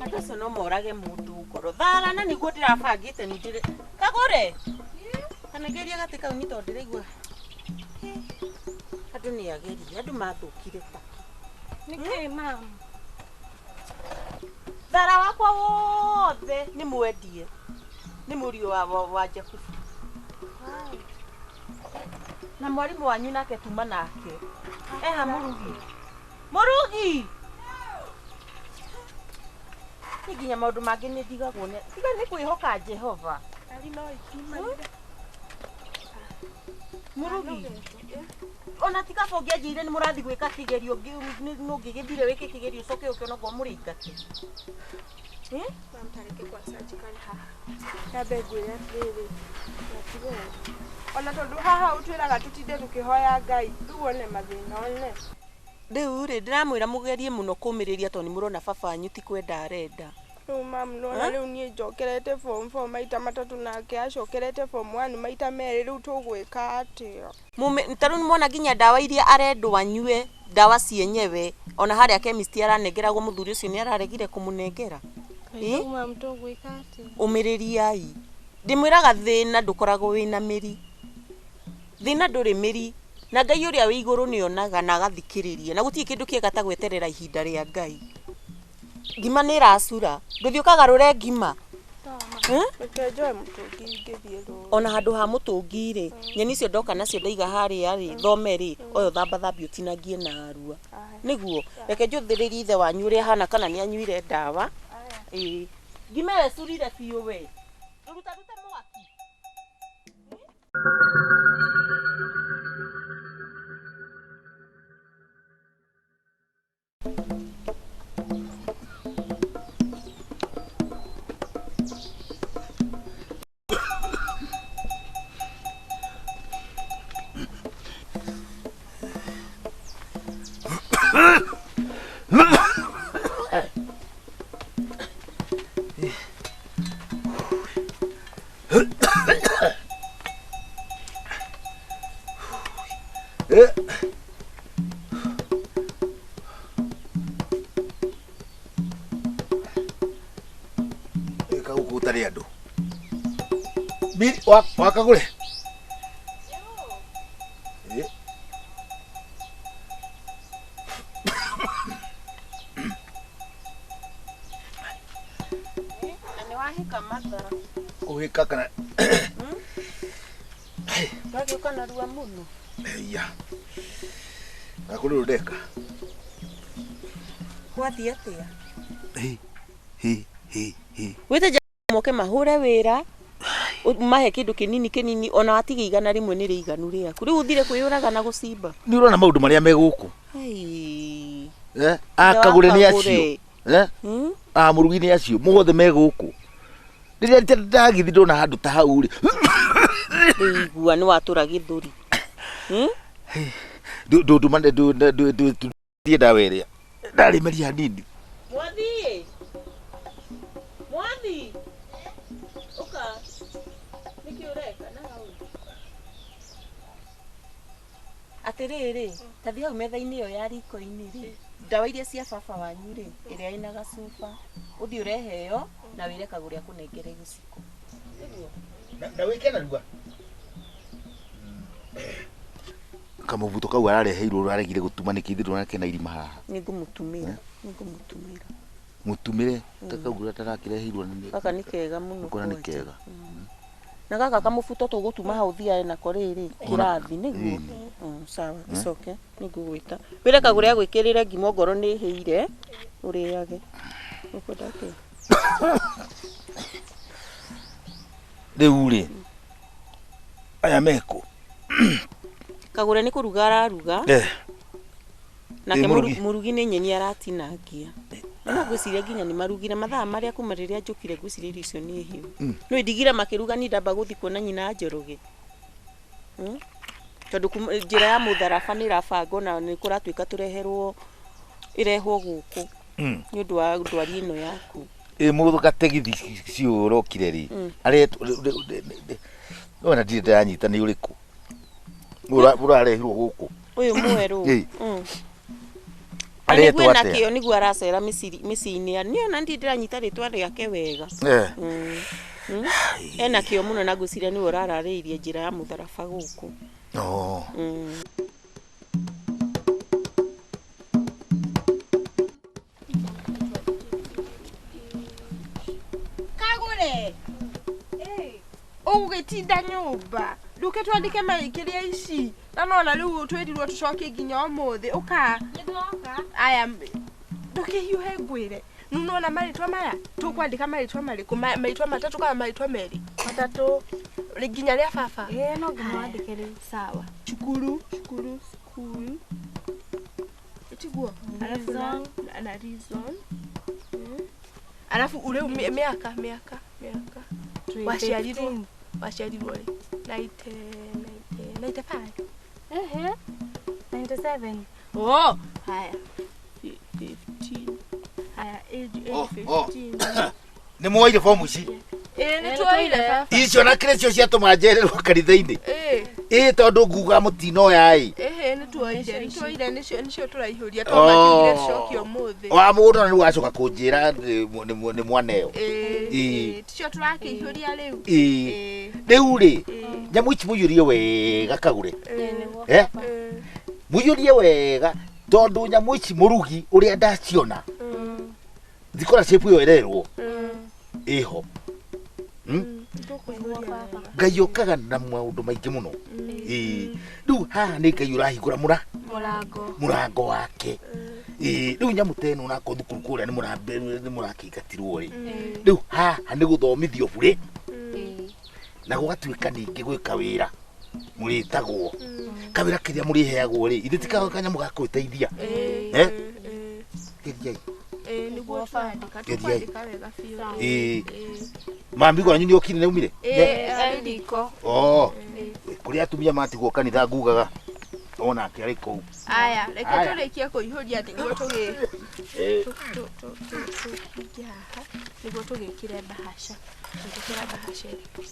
Andũ acio no morage mũndũ ngoro. Thara na nĩguo ndĩrabangĩte nĩ ndĩrĩ. Kagũre. Kanengeria gatĩ kau nĩ tondũ ndĩraigua. Hĩ, Andũ nĩ ageria, andũ mathũkire ta. Nĩkĩ mam? Thara wakwa wothe nĩ mwendie. Nĩ mũriũ wa Jakubu. Na mwarimũ wanyu nake tuma nake. Eha mũrugi. Mũrugi! Niĩ nginya maũndũ mangĩ nĩ ndigagwo nĩ tiga nĩ kwĩhoka Jehova. Ngari no ikiumanire. Mũrugi. Ona ti kaba ũngĩanjĩrire nĩ mũrathiĩ gwĩka kĩgerio ũngĩgĩthire wĩke kĩgerio ũcoke ũke onokorwo mũrĩ aingate. Eh? Mam, ta reke kwanza njikare haha. Nyambe ngwĩre atĩrĩrĩ, na tiga ũũ. Ona tondũ haha ũtwĩraga tũtinde tũkĩhoya Ngai, rĩu one mathĩna one. Rĩu rĩ, ndĩramwĩra mũgerie mũno kũmĩrĩria tondũ nĩ mũrona baba wanyu ti kwenda arenda. Rĩu mam, nĩwona rĩu niĩ njokerete form 4 maita matatũ nake acokerete form 1 maita merĩ, rĩu tũgwĩka atĩa? Ta rĩu nĩmwona nginya ndawa iria arendwo anyue, ndawa cienyewe, ona harĩa chemist aranengeragwo mũthuri ũcio nĩ araregire kũmũnengera. Rĩu mam, tũgwĩka atĩa? Ũmĩrĩriai. Ndĩmwĩraga thĩna ndũkoragwo wĩna mĩri. Thĩna ndũrĩ mĩri. Na Ngai ũrĩa wĩ igũrũ nĩ onaga na agathikĩrĩria. Na gũtirĩ kĩndũ kĩega ta gweterera ihinda rĩa Ngai. Ngima nĩ ĩracura. Ndũthiĩ ũkagarũre ngima. Eh? Reke njoe mũtũngi ngĩthiĩ rũĩ. Ona handũ ha mũtũngi rĩ, nyeni icio ndoka nacio ndaiga harĩa rĩ, thome rĩ, oya ũthambathambie ũtinangie na arua. Nĩguo, reke njũthĩrĩrie ithe wanyu ũrĩa ahana kana nĩ anyuire ndawa. Ĩĩ. Ngima ĩyo ĩcurire biũ we. Rũrutarute mwaki. Ĩka gũkũ gũtarĩ andũ. Miri, wakagũre. Eh. Na nĩ wahĩka mathaa. Kũhĩka kana Ndwagĩũka narua mũno. Iya. Gakũrĩ ũndũ ndeka. Gwathiĩ atĩa? Hi, hi, hi, hi. Wĩte moke mahũre wĩra mahe kĩndũ kĩnini kĩnini ona watiga 100 nĩ rĩiganu rĩaku. Rĩu ũthire kwĩyũraga na gũcimba. Nĩ ũrona maũndũ marĩa me gũkũ. Ai. Eh, akagũre nĩ acio. Kagũre. Eh? A mũrugi nĩ acio mothe me gũkũ. Rĩrĩa ndagithi ndona handũ ta hau rĩ. Rĩu igua nĩ watũra gĩthũri. Ndũndũmane ndũtie ndawa ĩrĩa. Ndarĩmeria hanini. Mwathi. Mwathi. Ũka. Nĩkĩ ũreka na hau? Atĩrĩrĩ, ta thiĩ hau metha-inĩ ĩyo ya riko-inĩ rĩ, ndawa iria cia baba wanyu rĩ, ĩrĩa ĩna gacuba, ũthiĩ ũrehe ĩyo na wĩre Kagũre akũnengere gĩciko. Nĩguo? Na wĩke narua. Kamũbuto kau arareheirwo ũraregire gũtuma nĩkĩ ithuĩ ndũrona kena irima haha. Nĩngũmũtumĩra, nĩngũmũtumĩra. Mũtumĩre ta kau gatarakĩreheirwo nĩ Gaka nĩ kega mũno Ũkona nĩ kwanja. kega. Na gaka kamũbuto tũgũtuma hau ũthiage nako rĩrĩ kĩrathi nĩguo. Sawa, gĩcoke nĩngũgwĩta. Wĩre Kagũre agwĩkĩrĩre ngima ongorwo nĩ ĩhĩire ũrĩage. Ũkwenda kĩ? Rĩu rĩ, aya mekũ? Kagũre nĩ kũruga araruga. Nake Ĩ, mũrugi. mũrugi nĩ nyeni aratinangia. No ngwĩciria nginya nĩ marugire mathaa marĩa kuma rĩrĩa njũkire ngwĩciria irio icio nĩ hiũ. No indigire makĩruga niĩ ndamba gũthiĩ kuona nyina Njoroge. Tondũ njĩra ya mũtharaba nĩ ĩrabangwo na nĩ kũratuĩka tũreherwo ĩrehwo gũkũ. Nĩ ũndũ wa ndwari ĩno yaku. Ĩ mũndũ gategithi cio ũrokire rĩ, aretwo ona ndirĩ ndĩranyita nĩ ũrĩkũ. Ũrarehirwo gũkũ. Ũyũ mwerũ. Ĩ. Aretwo Nĩguo ena atĩa? kĩo nĩguo aracera mĩciĩ-inĩ niĩ ona ndirĩ ndĩranyita rĩtwa rĩake wega. Ena kĩo mũno na ngwĩciria nĩwe ũrararĩirie njĩra ya mũtharaba gũkũ. Oh. Kagure. Ũgũgĩtinda nyũmba nduke twandĩke marĩkĩria ici na nona rĩu twĩrirwo tũcokie nginya ũmũthĩ ũka aya ndũkĩhiũhe ngwĩre nona marĩtwa maya tũkwandĩka marĩtwa marĩkũ marĩtwa matatũ kana marĩtwa merĩ matatũ nginya rĩa baba ĩĩ no nginya wandĩke rĩu sawa cukuru cukuru school tiguo alafu na reason alafu rĩu mĩaka mĩaka mĩaka waciarirwo waciarirwo rĩ 95 ehe 97 oh haya 15 haya age 15 nĩ mwoire fomu ici ĩĩ nĩ tuoire baba icio na kĩrĩa cio ciatũma njererwo kanitha-inĩ ĩĩ ĩĩ tondũ nguga mũtinoya ĩ ehe nĩ tuoire nĩ tuoire nĩcio nĩcio tũraihũria tondũ makiugire tũcokie ũmũthĩ wa mũgũnda na rĩu wacoka kũnjĩra nĩ mwaneo ĩĩ ticio tũrakĩihũria rĩu ĩĩ rĩu rĩ nyamũ ici mũiyũrie wega kagũre eh mũiyũrie wega tondũ nyamũ ici mũrugi ũrĩa ndaciona scholarship ĩyo ĩrerwo ĩho Ngai okaga na maũndũ maingĩ mũno ĩĩ rĩu haha nĩ Ngai ũrahingũra mũrango wake ĩĩ rĩu nyamũ ta ĩno onakorwo thukuru kũrĩa nĩ mũrakĩingatirwo rĩ rĩu haha nĩ gũthomithio burĩ na gũgatuĩka ningĩ gwĩka wĩra mũrĩtagwo kawĩra kĩrĩa mũrĩheagwo rĩ ithe ti kanyamũ ga gwĩteithia eh geriai nĩguo twandĩka tũkwandĩka wega biũ ĩĩ mami gwanyu nĩ okire nĩ aumire ĩĩ arĩ riko oh kũrĩa atumia matigwo kanitha ngugaga onake arĩ kũu aya reke tũrĩkie kũihũria nĩguo tũgĩ tũhingie haha nĩguo tũgĩkĩre mbahaca tũgĩkĩra mbahaca ĩrĩkũ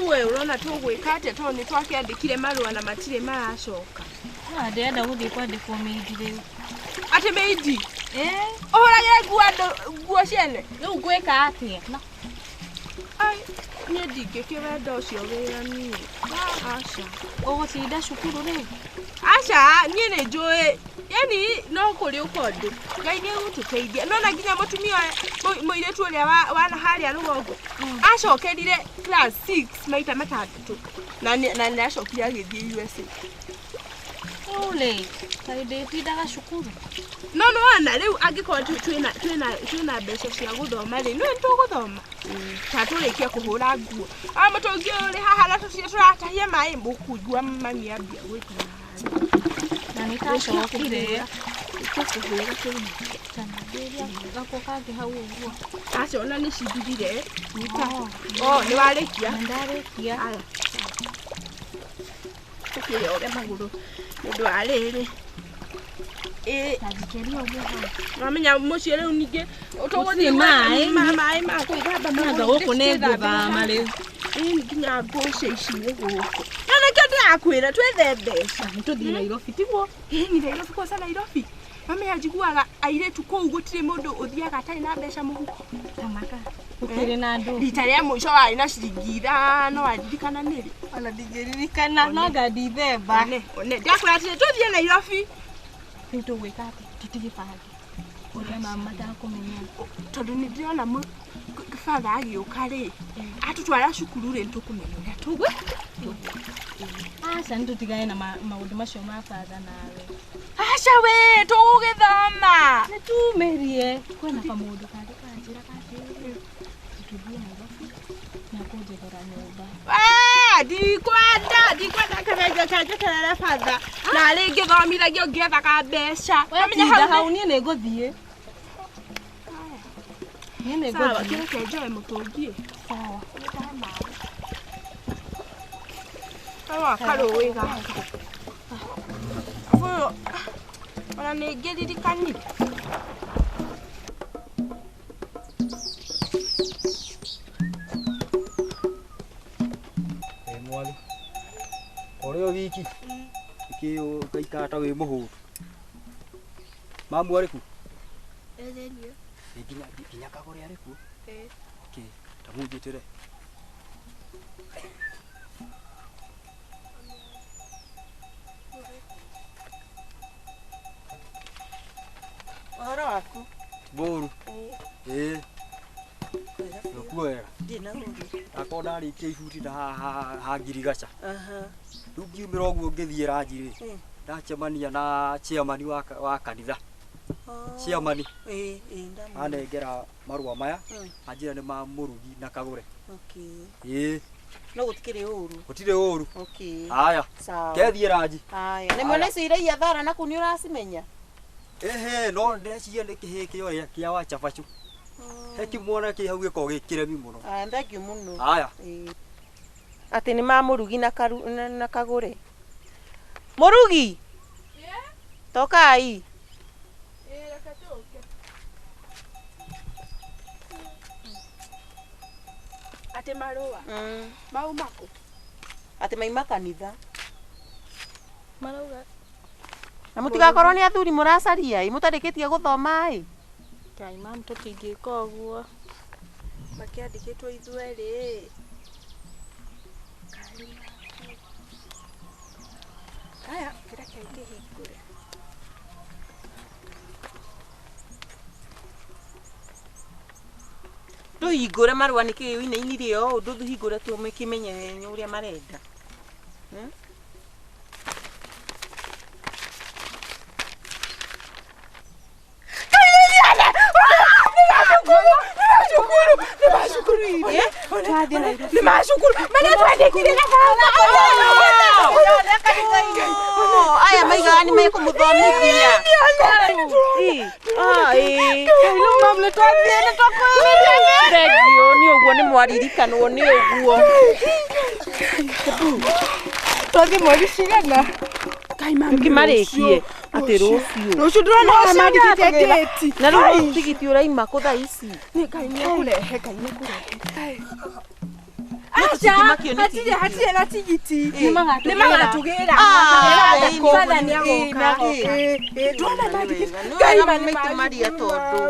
we urona tũgwĩka atĩa tondũ nĩ twakĩandĩkire marũa na matirĩ maracoka ndĩrenda gũthiĩ kwandĩkwo maid rĩu atĩ maid ĩĩ ũhũragĩre nguo andũ nguo ciene rĩu ngwĩka atĩa ai niĩ ndingĩkĩwenda ũcio wĩra niĩ aca ũgũtinda cukuru rĩu aca niĩ nĩ njũĩ yani no kũrĩ ũka ũndũ Ngai nĩ egũtũteithia nona nginya mũtumia mũirĩtu ũrĩa wana harĩa rũgongo acokerire class 6 maita matandatũ na nĩ acokire agĩthiĩ USA rĩu rĩ kaĩ ndĩtindaga cukuru no nĩwona rĩu angĩkorwo twĩna mbeca cia gũthoma rĩ nĩ tũgũthoma ta tũrĩkie kũhũra nguo a mũtũngi ũyũ ũrĩ haha na tũtirĩ tũratahia maĩ mũkũigua mami ambia gwĩka na nĩ tacokire kũhũra gako kangĩ hau ũguo aca ona nĩ cithirire oh nĩ warĩkia ndarĩkia aya tũkĩyoge magũrũ nĩ ũndũ wa rĩrĩ ĩĩ ta njikĩria ũguo hau wamenya mũciĩ rĩu ningĩ Gũtirĩ maĩ maĩ ma gwĩthamba anga gũkũ nĩ ngũthama rĩu ĩĩ nginya ngũcĩ ici nĩ gũkũ na nĩkĩo ndĩrakwĩra twethe mbeca nĩ tũthiĩ Nairobi tiguo ĩĩ ni Nairobi kwanza Nairobi mamenya njiguaga airĩtu kũu gũtirĩ mũndũ ũthiaga atarĩ na mbeca mũhuko tamaka gũtirĩ na andũ rita rĩa mũico warĩ na ciringi ithano waririkana nĩrĩ ona ndingĩririkana no anga ndithemba one one ndakwĩra atĩrĩ tũthiĩ Nairobi Rĩu tũgwĩka atĩa? Tũtigĩbange. Ũrĩa mama matakũmenya. Tondũ nĩ ndĩrona batha agĩũka rĩ, atũtwara cukuru rĩ, nĩtũkũmenya ũrĩa tũgwĩ. Aca nĩtũtigane na maũndũ macio ma batha nawe. Aca we, tũgũgĩthoma. Nĩtumĩrie. Kwĩna kamũndũ kangĩ kanjĩra atĩrĩrĩ, tũthiĩ Nairobi na kũnjethera nyũmba. Ndikwenda, ndikwenda kĩrenge kanjeterere batha. Narĩ ngĩthomithagio ngĩethaga mbeca. Wetinda hau niĩ nĩngũthiĩ. Niĩ nĩngũthiĩ. Sawa, kĩreke njoe mũtũngi. Sawa. Sawa, karũĩ gaka. Ũyũ ona nĩ ngĩririkanire. Mwathi ũrĩ o wiki ĩkĩ ũgaikara ta wĩ mũhũtu. Mamu arĩ ku? Nginya Kagũre arĩ kuo? Okay, ta mũnjĩtĩre. Ũhoro waku? Ti mũũru. Ĩĩ. Ũkuo wega? Ndirĩ na ũũru. Akorwo ndarĩkia ibuti na haha ngirigaca. Rĩu ngiumĩra ũguo ngĩthiĩ ranji rĩ, ndacemania na chairman wa kanitha. Chairman. Anengera marũa maya, anjĩra nĩ ma mũrugi na Kagũre. Ĩĩ. No gũtikĩrĩ ũũru. Gũtirĩ ũũru. Okay. Haya. Sawa. Kethiĩ ranji. Haya. Nĩ mwena icio iraiya thara na kũu nĩ ũracimenya? Ehe, no ndĩreciria nĩ kĩhĩĩ kĩoya kĩa wa chabacu. He kĩmwana kĩ hau gĩkoragwo gĩ kĩremi mũno. Aya, thank you mũno. Haya. Atĩ nĩ ma mũrugi na Kagũre. Mũrugi? Tokai. Reke tũke. Atĩ marũa? Mauma kũ? Atĩ maima kanitha. Marauga. Na mũtigakorwo nĩ athuri mũracaria ĩ, mũtarĩkĩtie gũthoma ĩ. Ngai mamu tũtingĩka ũguo. Makĩandĩkĩtwo ithuerĩ. Aya, kĩreke ngĩhingũre. Ndũhingũre marũa nĩkĩ ũinainire ũũ, ndũhingũre tũkĩmenye ũrĩa marenda. Nĩ macukuru marĩa twandĩkire na baba. Aya maigaga nĩ mekũmũthomithia. Thengiũ nĩ ũguo nĩ mwaririkanwo nĩ ũguo. Twathiĩ mweri cigana? Tũkĩmarĩkie atĩ rũciũ. Rũciũ ndĩrona haha mandĩkĩte date. Na rĩu tigiti ũraima kũ thaa ici? Nĩ Ngai nĩekũrehe, Ngai nĩekũrehe. Aca, hatirĩ na tigiti. Nĩ magatũgĩra. Batha nĩagoka. Ndĩrona mandĩkĩte. Ngai maitũ Maria tondũ.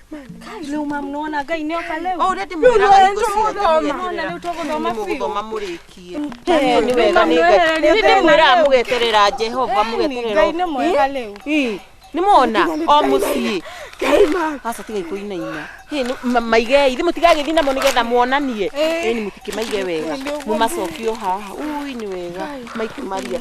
Ngai rĩu mamu nĩwona Ngai nĩoka rĩu. O ũrĩa ndĩmwĩraga hingo ciothe Nĩwona rĩu tũgũthoma biũ. Mũgũthoma mũrĩkie. Nĩ wega nĩ Ngai. Nĩ ndĩmwĩraga mũgeterera Jehova mũgeterera. Ngai nĩ mwega rĩu. Nĩ mwona o mũciĩ. Aca tigai kũinaina. Maigei ithe mũtigagĩthiĩ namo nĩgetha muonanie. Ĩni mũtikĩmaige wega. Mũmacokio haha. Ui nĩ wega. Maitũ Maria.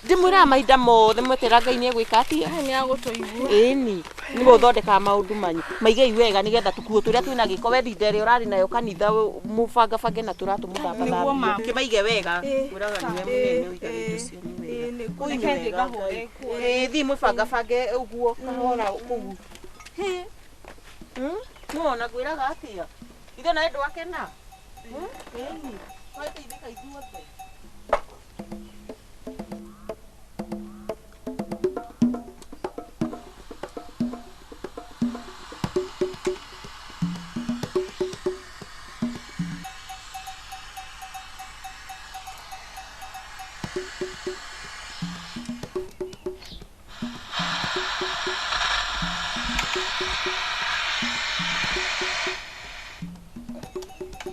Ndĩmwĩraga mahinda mothe mweterera Ngai nĩegwĩka atĩa? Nĩagũtũigua. Ĩni. Nĩwe ũthondekaga maũndũ manyu. Maigei wega nĩgetha tũkuo tũrĩa twĩna gĩko we rinda ĩrĩa ũrarĩ nayo kanitha mũbangabange na tũratũ mũthambathambie. Kĩmaige wega. Mwĩraga nĩwe mũnene ũigaga indo cio nĩ wega. Ui nĩ wega. Ĩĩ thiĩ mwĩbangabange ũguo kahora kũu. Nĩwona ngwĩraga atĩa? Ithe nawe ndwakena? Ĩni. Twateithĩka ithuothe.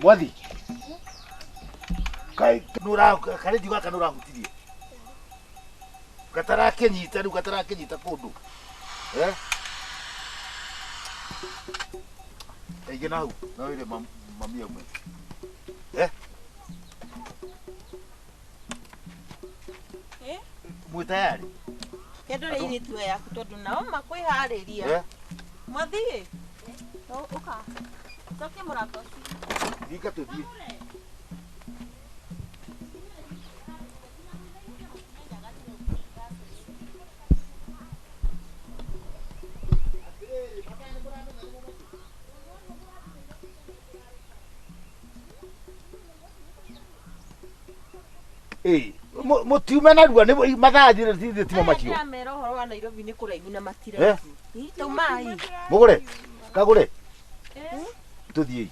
Mwathi. Kai nura karedio gaka nurahutirie. Gatarakinyita riu gatarakinyita kundu. Eh? Ege na hau, na wire mami aume. Eh? Eh? Mwi tayari? Kendore iritu yaku tondu nao makwihariria. Eh? Mwathie? Uka. Cokia murango ucio. Rika tuthie. Eh, mutiume narua ni mathaa thire timo macio. Ndĩramera ũhoro wa Nairobi nĩ kũraihu na matira. Taumai. Mugure. Kagure. Tuthiĩ.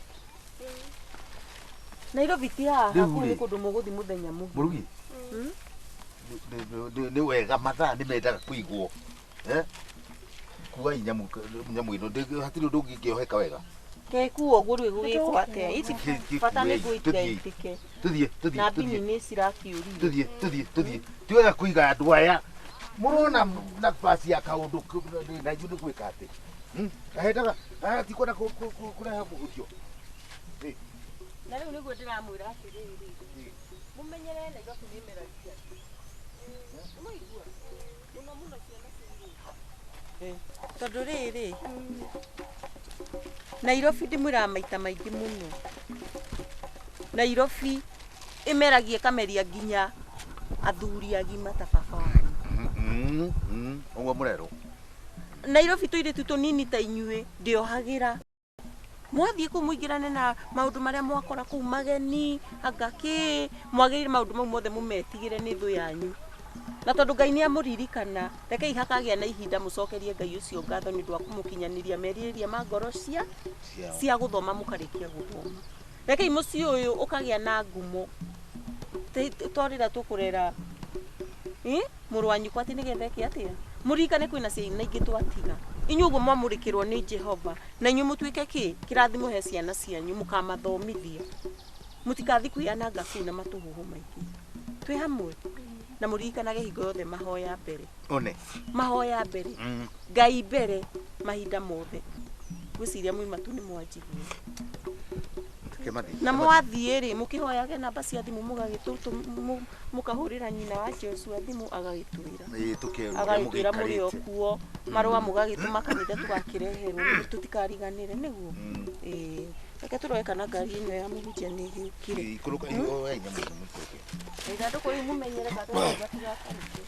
Nairobi ti haha kũu nĩ kũndũ mũgũthiĩ mũthenya mũgima. Mũrugi. Nĩ wega mathaa nĩ mendaga kũigwo. Eh? Kuai nyamu ĩno hatirĩ ũndũ ũngĩ ingĩoheka wega. Kekuo ũguo rĩu ĩgũgĩkwo atĩa? Ici bata nĩ ngũitika. Tuthiĩ. Na mbini nĩ cirakĩũrio. Tuthiĩ. Ti wega kũiga andũ aya. Mũrona nafasi ya kaũndũ na ithuĩ nĩ gwĩka atĩ. Ahendaga tikwenda kũrehe mũhutio. Na rĩu nĩguo ndĩramwĩra atĩrĩrĩ. Mũmenyerere Nairobi nĩ ĩmeragia. Nĩmwaigua? Mũno mũno ciana cia airĩtu. Tondũ rĩrĩ Nairobi ndĩmwĩraga maita maingĩ mũno. Nairobi ĩmeragia ĩkameria nginya athuri agima ta baba wanyu. Ũguo mũrerwo. Nairobi tũirĩtu tũnini ta inyuĩ ndĩohagĩra. Mwathiĩ kũu mũingĩrane na maũndũ marĩa mwakora kũu mageni anga kĩ mwagĩrĩire maũndũ mau mothe mũmetigĩre nĩ thũ yanyu. Na tondũ Ngai nĩ amũririkana, rekei hakagĩa na ihinda mũcokerie Ngai ũcio ngatho nĩ ũndũ wa kũmũkinyanĩria merirĩria ma ngoro cia gũthoma mũkarĩkia gũthoma. Rekei mũciĩ ũyũ ũkagĩa na ngumo. To rĩrĩa tũkũrera mũrũ wa nyũkwa atĩ nĩgetha eke atĩa? Mũririkane kwĩna ciana ingĩ twatiga. Inyuĩ ũguo mwamũrĩkĩrwo nĩ Jehova na inyuĩ mũtuĩke kĩ? Kĩrathimo he ciana cianyu mũkamathomithia. Mũtigathiĩ kwĩananga kũu na matũhũhũ maingĩ. Twĩ hamwe. Na mũririkanage hingo yothe mahoya mbere. One. Mahoya mbere. Ngai mbere mahinda mothe. Ngwĩciria mwĩ matu nĩ mwanjigua. Na mwathiĩ rĩ mũkĩhoyage namba cia thimũ mũkahũrĩra nyina wa Joshua thimũ agagĩtwĩra. Agagĩtwĩra mũrĩ o kuo. Marũa mũgagĩtũma kanitha tũgakĩreherwo tũtikariganĩre nĩguo. Reke tũrore kana ngari ĩno ya mũhunjia nĩ ĩgĩũkire. Ikũrũka oya nyamũ ĩno mũikũrũke. Ithandũkũ rĩu mũmenyere gatigakarũke.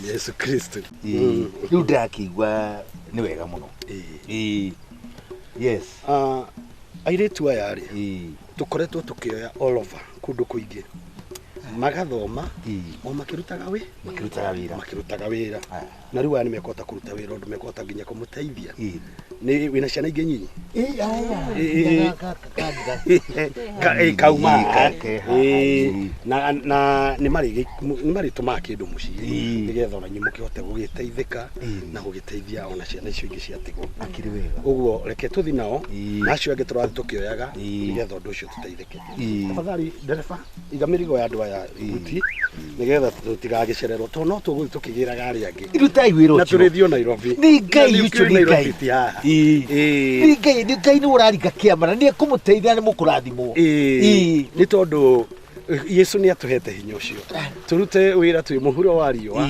Yesu Kristo. Rĩu ndĩrakĩigua nĩ wega mũno. Yes. Airĩtu aya rĩ tũkoretwo tũkĩoya all over kũndũ kũingĩ magathoma o makĩrutaga wĩra na rĩu aya nĩ mekũhota kũruta wĩra ũndũ mekũhota nginya kũmũteithia. Nĩ wĩna ciana ingĩ nyinyi? Kauma na nĩ marĩtũmaga kĩndũ mũciĩ nĩgetha ona inyuĩ mũkĩhote gũgĩteithĩka na gũgĩteithia ona ciana icio ingĩ ciatigwo. Ũguo reke tũthiĩ nao na acio angĩ tũrathiĩ tũkĩoyaga nĩgetha ũndũ ũcio tũteithĩke. Tafadhali ndereba iga mĩrigo ya andũ aya buti nĩgetha tũtigagĩcererwo tondũ no tũgũthiĩ tũkĩgĩraga arĩa angĩ. Irutai wĩra ũcio. Na tũrĩthiĩ o Nairobi. Nĩ Ngai ũcio nĩ Ngai. Nĩ Ngai nĩ Ngai nĩ ũraringa kĩama na nĩ ekũmũteithia nĩ mũkũrathimwo. Nĩ tondũ Yesu nĩ atũhete hinya ũcio tũrute wĩra twĩ mũhuro wa riũa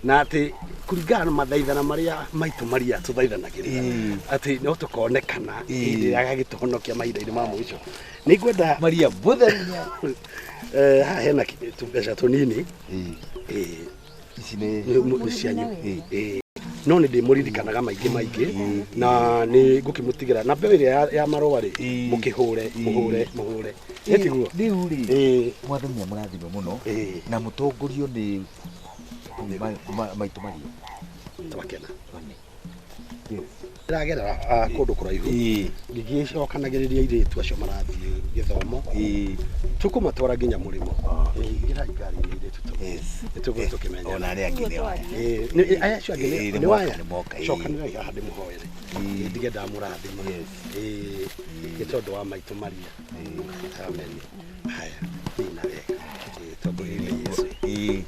na atĩ kũringana na mathaithana marĩa maitũ maria tũthaithanagĩrĩra atĩ no tũkonekana hĩndĩ ĩrĩa agagĩtũhonokia mahinda-inĩ ma mũico. Nĩ ngwenda Maria mũtheru haha hena tũmbeca tũnini. Ici nĩ cianyu. No nĩ ndĩmũririkanaga maingĩ maingĩ na nĩ ngũkĩmũtigĩra na mbeũ ĩrĩa ya marũa rĩ mũkĩhũre mũhũre mũhũre. Ĩtiguo rĩu rĩ mwathani nĩamũrathime mũno na mũtongorio nĩ maitũ maria twakena. Ndĩragerera kũndũ kũraihu ngĩgĩcokanagĩrĩria airĩtu acio marathiĩ gĩthomo tũkũmatwara nginya mũrĩmo. Ingĩrai ngari-inĩ airĩtu tũgũthiĩ tũkĩmenya ona arĩa angĩ nĩ waya. Aya acio angĩ nĩ waya. Cokanĩrai haha ndĩmũhoere ndige ndamũrathima nĩ tondũ wa maitũ Maria. Amen. Haya thiĩ na wega tongorio nĩ Yesu.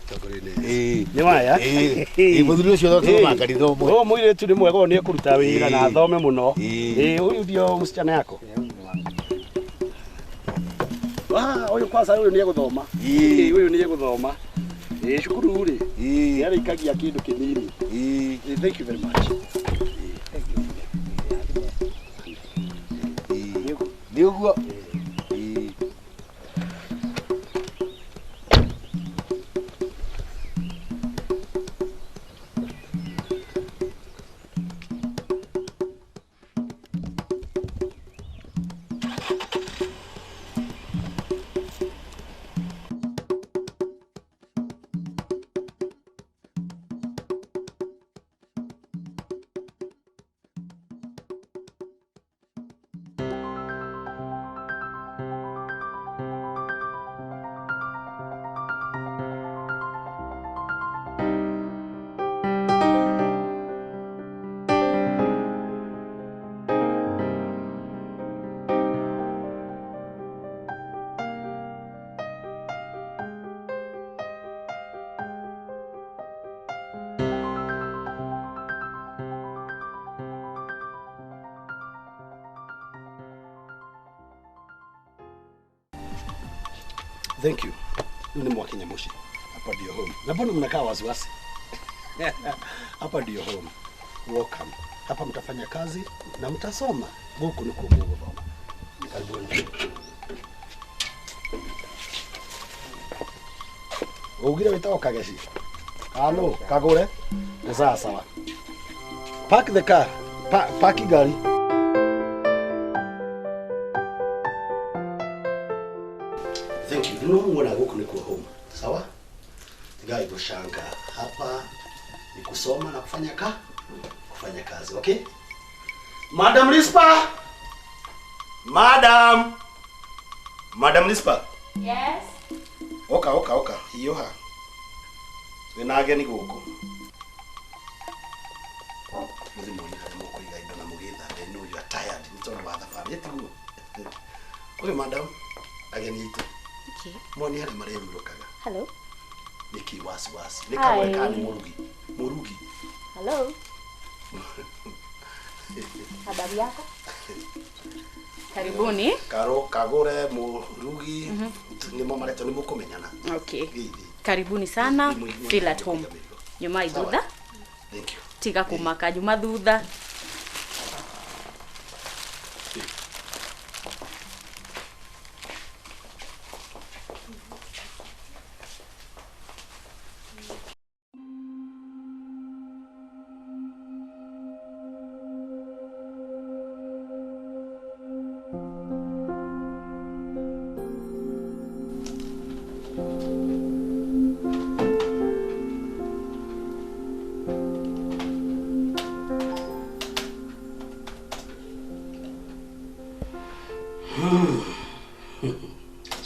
Tongorio nĩ Yesu. Nĩ waya. Mũthuri ũcio thoma kanitha ũmwe. Ũyũ mũirĩtu nĩ mwega nĩ ekũruta wĩra na athome mũno. Ũyũ ndio mũsichana yako. Ũyũ kwanza ũyũ nĩ egũthoma. Ũyũ nĩ egũthoma. Cukuru rĩ nĩ arĩikagia kĩndũ kĩnini. Thank you very much. Nĩ ũguo. Thank you. Ni mwakinya mushi. Hapa ndio home. Na mbona mnakaa wasiwasi? Hapa ndio home. Welcome. Hapa mtafanya kazi na mtasoma. Huku ni kwa Mungu baba. Karibuni. Ugira witao Kageci. Halo, kagure. Ni sawa sawa. Park the car. Park gari. Thank you. No mwana huku ni kwa home. Sawa? Tigai kushanga. Hapa ni kusoma na kufanya kufanya kazi, okay? Madam Rispa. Madam. Madam Rispa. Yes. Oka oka oka. Hiyo ha. Wena ageni guku. Muthi muone haria mukuiga indo na mugithambe. I know you are tired. Ni tondu wa thabarĩ tiguo. Okay, madam. Ageni itu. Okay. Moni haria marehurũkaga. Hello. Niki wasiwasi. Ni kagwe ka ni murugi. Murugi. Hello. Habari yako? Karibuni. Karo kagure murugi nimo maretwo ni mukumenyana. Okay. Karibuni sana. Feel at home. Nyuma ithutha. Thank you. Tiga kumaka nyuma thutha.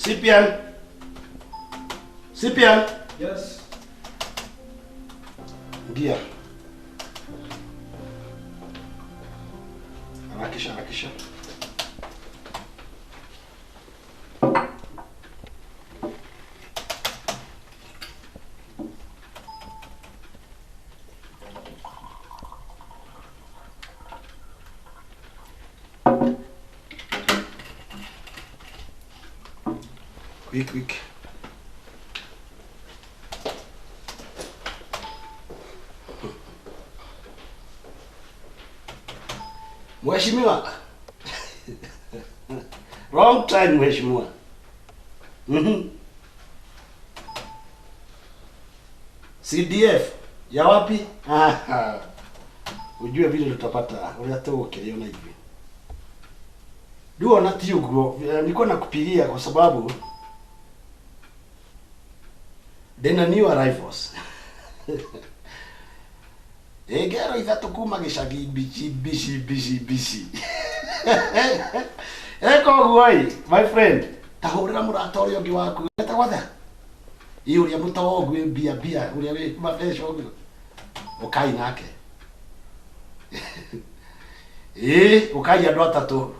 CPN. CPN. Yes. Ngia. Harakisha, harakisha. Quick, quick. Mheshimiwa. Wrong time, Mheshimiwa. CDF ya wapi? Aha. Ujue vile tutapata uria tũgũkĩrĩo na ithuĩ. Rĩu ona ti ũguo, nilikuwa nakupigia kwa sababu ndĩna new arrivals. Ngero ithatũ kuma gĩcagi mbici mbici mbici mbici. Koguo ĩ, my friend, ta hũrĩra mũrata ũrĩa ũngĩ waku etagwo atĩa? Ĩ ũrĩa mũtongu wĩ mbia mbia, ũrĩa wĩ mabeca ũguo. Ũkai nake. Ĩ, ũkai andũ atatũ.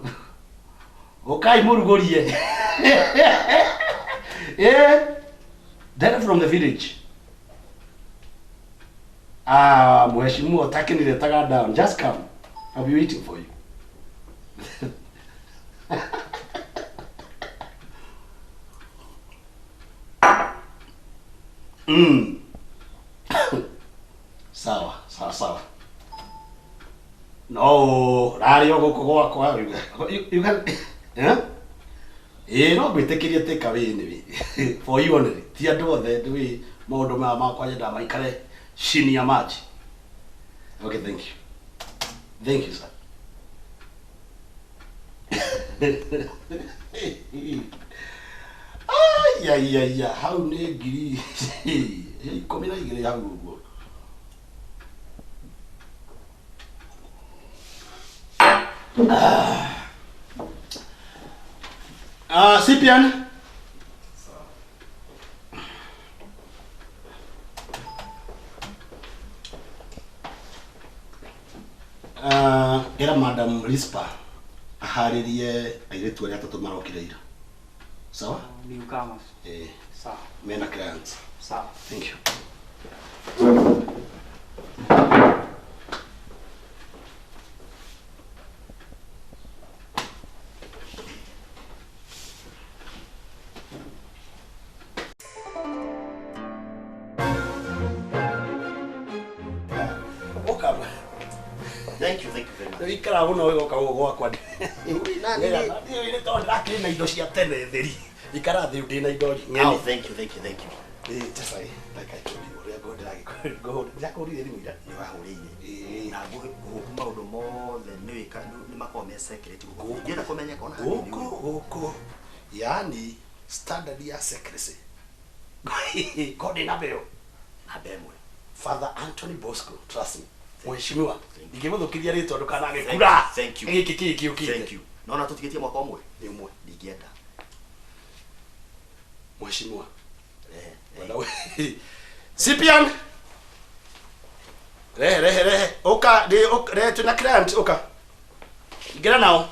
Ũkai mũrugũrie. Ĩ, direct from the village. Ah, mheshimiwa takiniletaga down. Just come. I'll be waiting for you. Sawa, sawa, sawa. No, rari gũkũ gwakwa. You can, eh? Ĩ no ngwĩtĩkĩrie take away anyway. For you only. Ti andũ othe ndũĩ maũndũ maya makwa nyendaga maikare chini ya maji. Okay, thank you. Thank you, sir. Ai, ai, ai, hau nĩ ngiri 12 hau ũguo. Cyprian. Era Madam Rispa aharĩrie airĩtu arĩa atatũ marokire ira. Sawa? Newcomers. Eh, Sawa. mena clients. Sawa. Thank you. Welcome. Thank you, thank you very much. Ikara mũno ũgĩũka gũkũ gwakwa. Na nĩ- Nĩ tondũ ndakĩrĩ na indo cia tene theri. Ikara thĩ ndĩ na indo Oh, ng'eni. thank you, thank you, thank you. Eh, just like I told you, ũrĩa ngũndĩragĩkũhũrire ndĩrakũhũrire thimũ ira. Nĩ wahũrĩire. Ĩĩ. Na ngũkũ maũndũ mothe nĩ wĩka nĩ makoragwo me secret gũkũ. Gũkũ. Ndingĩenda kũmenyeka ona hanini. Gũkũ gũkũ yani standard ya secrecy. Ko ndĩ namba ĩyo. Namba ĩmwe. Father Anthony Bosco, trust me. Mheshimiwa, ndingĩgũthũkĩria rĩtwa ndũkanage kura. Thank you. Gĩkĩ kĩĩ kĩũkĩte. Thank you. Nona tũtigĩtie mwaka ũmwe? Nĩ ũmwe. Ndingĩenda. Mheshimiwa. Eh, eh. Bwana we. Cyprian. Rehe rehe rehe. Ũka ndĩ ũka rehe twĩna client ũka. Ingĩra nao.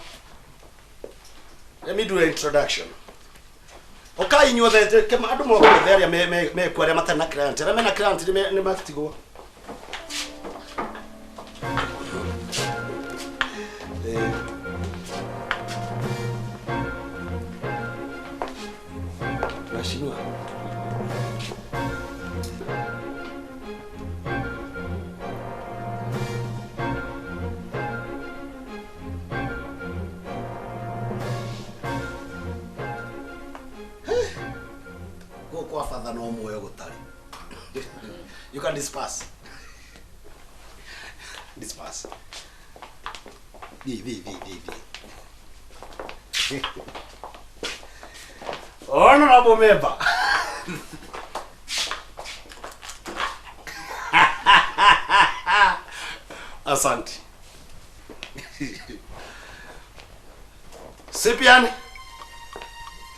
Let me do the introduction. Ũkai inyuothe andũ moke othe arĩa mekuo arĩa matarĩ na client. Arĩa mena client nĩ matigwo. Eh. Mheshimiwa. Gũkũ kwa father no muoyo gũtarĩ. You can disperse. Disperse. Thiĩ thiĩ thiĩ thiĩ thiĩ. Honorable member. Asante. Cyprian.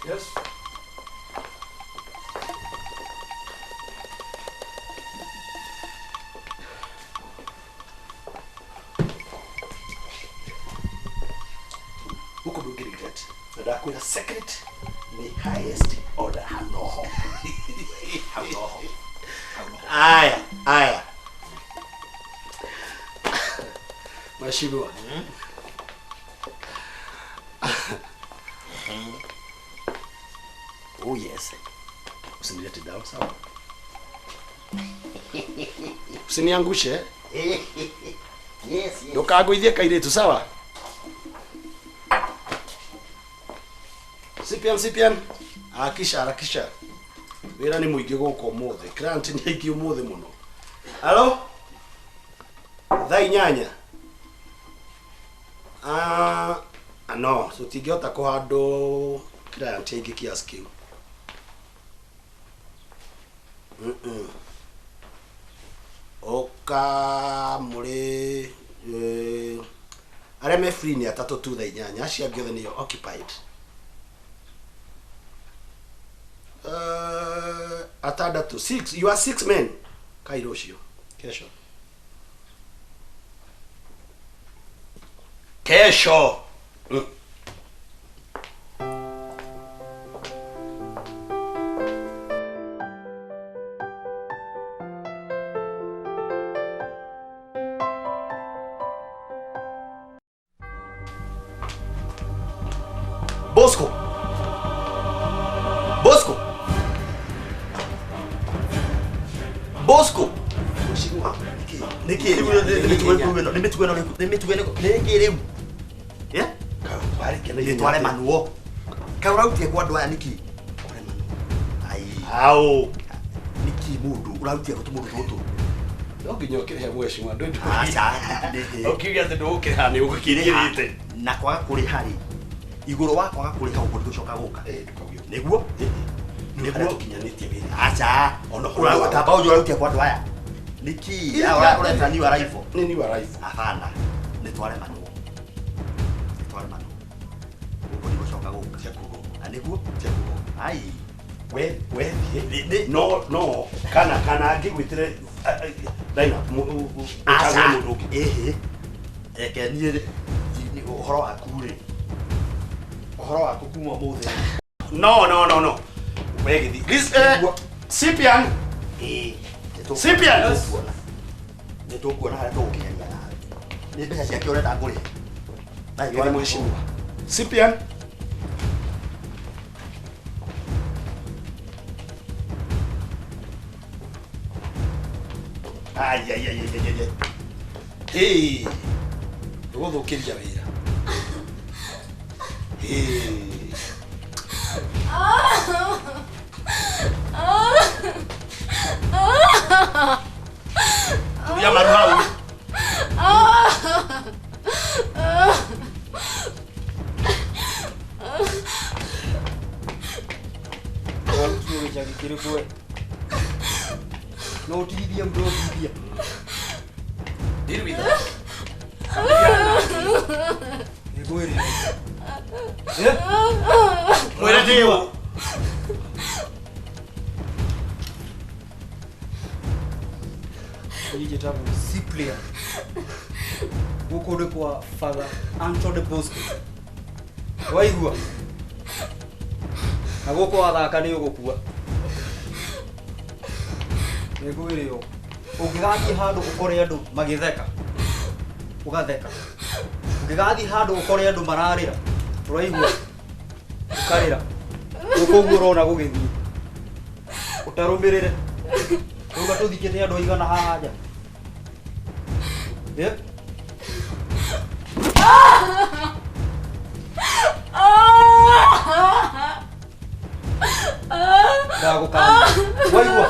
Yes. Huko ndũngĩ regret. Na ndakwĩra secret nĩ highest order. Hau noho. Hau noho. Hau noho. Aya, aya. Mheshimiwa. Oh yes. Usinilete down, sawa? Usiniangushe. Yes, yes. Ndũkangũithie kairĩtu, sawa? Cyprian, Cyprian. Harakisha, harakisha. Wĩra nĩ mũingĩ gũkũ ũmũthĩ. Client nĩ aingĩ ũmũthĩ mũno. Halo? Thaa 8. Ah, no, tũtingĩhota kũhandwo client aingĩ kiasi kĩu. Ũka mũrĩ arĩa me free nĩ atatũ tu thaa inyanya, acio angĩ othe nĩo occupied. Atandatũ, six, you are six men. Kai rũciũ, kesho. Kesho. Bosco. Bosco. Bosco. Niki niki yeah? Tware manuo. Kaĩ ũrarutie kwa andũ aya nĩkĩ? Ai. Au. Nĩkĩ mũndũ ũrarutie gũtũ mũndũ tũtũ? No nginya ũkĩrĩhe mheshimiwa ndũ. Aca. Ũkiuga atĩ ndũgũkĩrĩha nĩ ũgũkĩrĩte. Na kwaga kũrĩha rĩ. Igũrũ wa kwaga kũrĩha ũguo ndũgũcoka gũka. Nĩguo? Nĩguo tũkinyanĩtie wĩra. Aca. Ona ũratamba ũyũ ũrarutie kwa andũ aya. Nĩkĩ? Ũreta new arrival. Nĩ new arrival. Hapana. Nĩ tware manuo. Tware manuo. Gũkũ ndigũcoka gũka. Nĩguo? Ai. We thiĩ. No no kana ngĩgwĩtĩre Daina Aca. Mũndũ ũngĩ. Ĩhĩ. Reke niĩ ũhoro waku rĩ. Ũhoro waku kuma ũmũthĩ. No no no no. We gĩthiĩ. This Cyprian. Ĩĩ. Cyprian. Nĩ tũkuona harĩa tũgũkinyania nawe. Nĩ mbeca ciake ũrenda ngũrĩhe. Gĩthiĩ mheshimiwa. Cyprian. Ai ai ai ai ai. Hey. Ndũgũthũkĩria wĩra. Hey. Tulia maru hau. Warutio gĩcagi kĩrĩkũ we? No ũtigithie mũndũ ũtigithie. Deal with that. Nĩngwĩrire. Eh? Mwĩre ndĩũ. Niĩ njĩtagwo Cyprian. Gũkũ nĩ kwa Father Anthony Bosco. Waigua? Na gũkũ wathaka nĩ ũgũkua. Nĩngwĩre ũũ. Ũngĩgathiĩ handũ ũkore andũ magĩtheka, ũgatheka. Ũngĩgathiĩ handũ ũkore andũ mararĩra, ũraigua? Ũkarĩra. Gũkũ ũguo ũrona gũgĩthiĩ. Ũtarũmĩrĩre. Rĩu tũthikĩte andũ aigana haha nja. Eh? Ndagũkania. Waigua?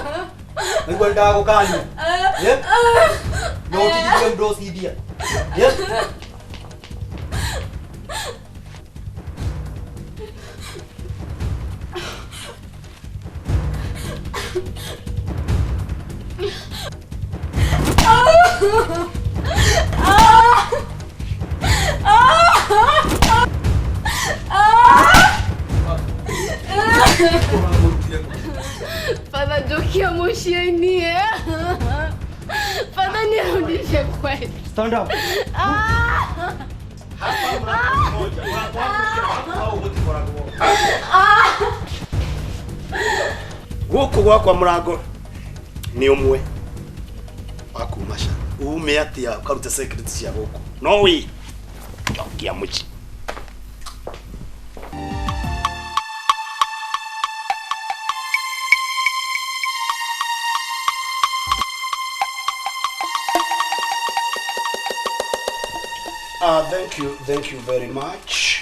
Waigua ndagũkania. Eh? No ũtigithie mũndũ ũcithia. Eh? Father njokia mũciĩ-inĩ. Father nirudishe kwetu. Stand up. Hapa mlango mmoja. Mlango wangu hau gũtikoragwo. Gũkũ gwakwa mũrango nĩ ũmwe wa kuma ca. Ume atĩa ũkarute secret cia gũkũ. No wi. Njokia mũciĩ. Thank you very much.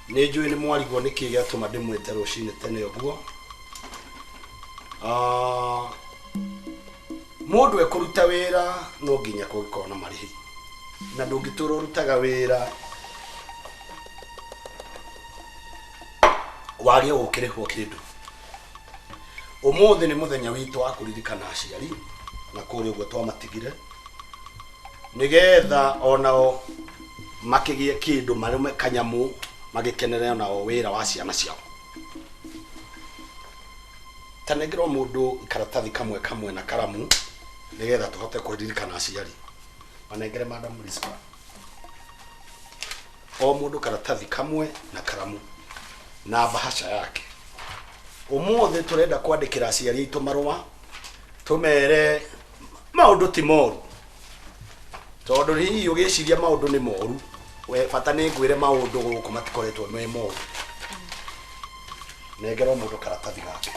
Nĩ njũĩ nĩ mwarigwo nĩkĩ gĩatũma ndĩmwĩte rũcinĩ tene ũguo. Mũndũ ekũruta wĩra no nginya kũngĩkorwo na marĩhi. Na ndũngĩtũra ũrutaga wĩra wage gũkĩrĩhwo kĩndũ. Ũmũthĩ nĩ mũthenya witũ wa kũririkana aciari na kũrĩa ũguo twamatigire nĩgetha onao makĩgĩe kĩndũ marũme kanyamũ magĩkenere onao wĩra wa ciana ciao. Tanengerwo mũndũ karatathi kamwe kamwe na karamu nĩgetha tũhote kũririkana aciari. Manengere Madam Rispa o mũndũ karatathi kamwe na karamu na bahasha yake. Ũmũthĩ tũrenda kwandĩkĩra aciari aitũ marũa tũmere maũndũ ti moru, tondũ hihi ũgĩciria maũndũ nĩ moru, we bata nĩ ngwĩre maũndũ gũkũ matikoretwo me moru. Nengerwo mũndũ karatathi gake.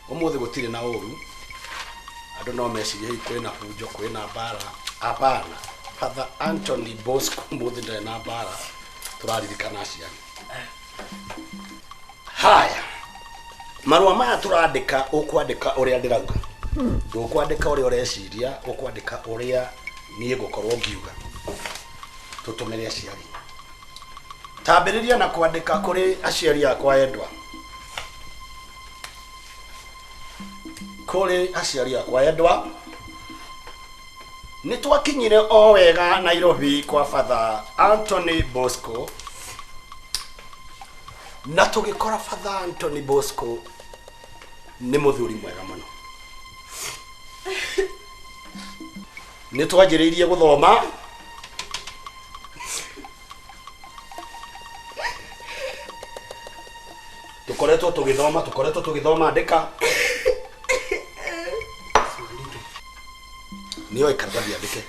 Ũmũthĩ gũtirĩ na ũru, andũ no mecirie hihi kwĩna bunjo, kwĩna mbara. Hapana, Father Anthony Bosco ũmũthĩ ndarĩ na mbara, tũraririkana aciari. Haya, marũa maya tũrandĩka, ũkwandĩka ũrĩa ndĩrauga, ndũkwandĩka ũrĩa ũreciria, ũkwandĩka ũrĩa niĩ ngũkorwo ngiuga. Tũtũmĩre aciari. Tambĩrĩria na kwandĩka kũrĩ aciari akwa endwa. Kũrĩ aciari akwa endwa, nĩ twakinyire o wega Nairobi kwa Father Anthony Bosco na tũgĩkora Father Anthony Bosco nĩ mũthuri mwega mũno. Nĩ twanjĩrĩirie gũthoma tũkoretwo tũgĩthoma andĩka nĩoĩ karatathi andĩke.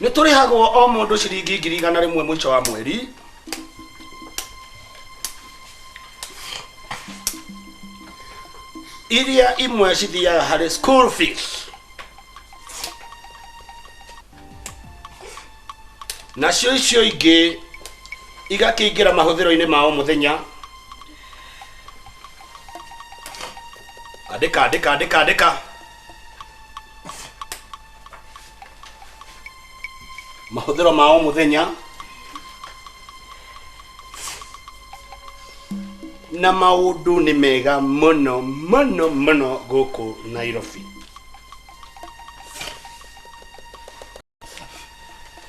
Nĩ tũrĩhagwo o mũndũ ciringi 100,000 mũico wa mweri. Iria imwe cithiaga harĩ school fees, nacio icio ingĩ igakĩingĩra mahũthĩro-inĩ ma o mũthenya. Andĩka andĩka andĩka andĩka. Mahũthĩro ma o mũthenya na maũndũ nĩ mega mũno mũno mũno gũkũ Nairobi.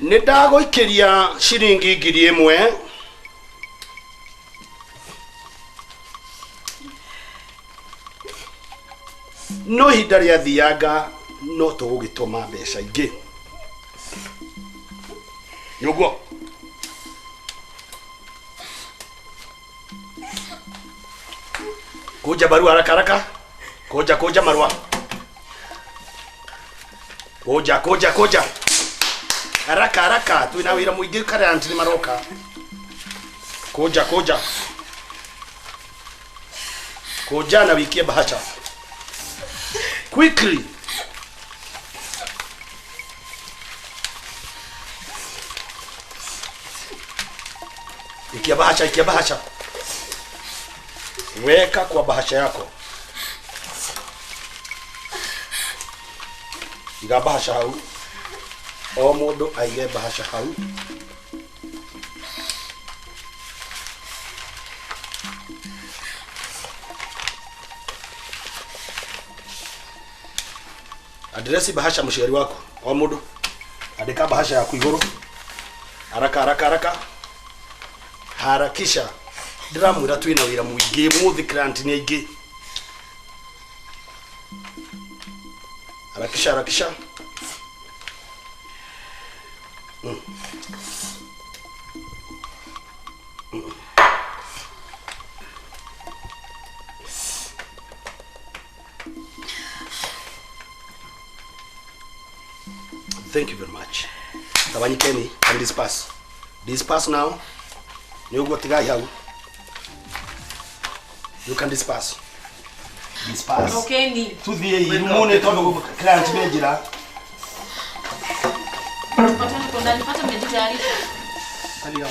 Nĩ ndagũikĩria ciringi 1,000 no ihinda rĩathianga no tũgũgĩtũma mbeca ingĩ. Nĩ ũguo? Kunja barua haraka haraka. Kunja kunja marua. Kunja kunja kunja. Haraka haraka twina wira muingi karĩa nĩ maroka. Kunja kunja. Kunja na wikie bahasha. Quickly. Ikia bahasha, ikia bahasha. Weka kwa bahasha yako. Iga bahasha hau. O mũndũ aige bahasha hau. Adresi bahasha mũciari waku. O mũndũ andĩka bahasha yaku igũrũ. Haraka haraka haraka. Harakisha. Ndĩramwĩra twĩna wĩra mũingĩ mũthĩ, client nĩ aingĩ. Harakisha harakisha. Thank you very much. Tawanyikeni and disperse. Disperse now. Ni ugo tigai hau. You can disperse. Disperse. Okay ni. Tuthie irumune tondu client me njira. Tupatane kwa ndani, pata mmejitayarisha. Salia.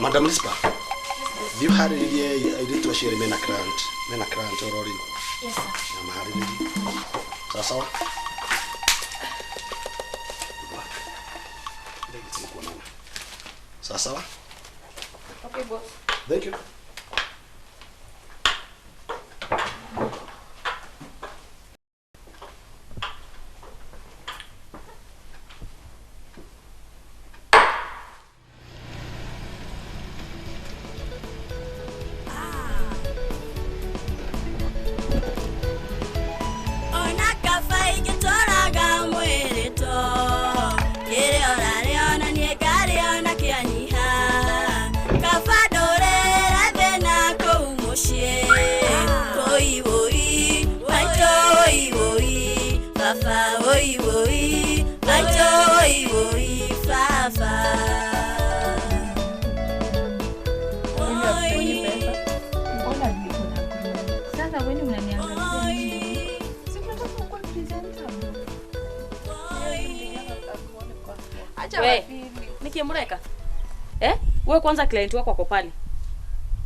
Madam Rispa, thiĩ ũharĩrĩrie airĩtu acio erĩ mena client, mena client oro rĩu. Yes, sir. Na maharĩrĩrie. Sawa sawa. Good luck. Ndagĩka nĩ kuonana. Sawa sawa. Okay, boss. Thank you. Ona kaba ingĩtwaraga mwĩrĩ to kĩrĩa ũrarĩona niĩ ngarĩona kĩanyiha kaba ndũrĩre thĩna kũu mũciĩ wũi wũi maitũ wũi wũi baba wũi wũi maitũ wũi wũi baba. Mbona niko na group? Sasa wewe unaniangalia nini? Si tunataka kuwa presentable. Acha We, wafili. Niki mureka. Eh? Wewe kwanza client wako ako pale.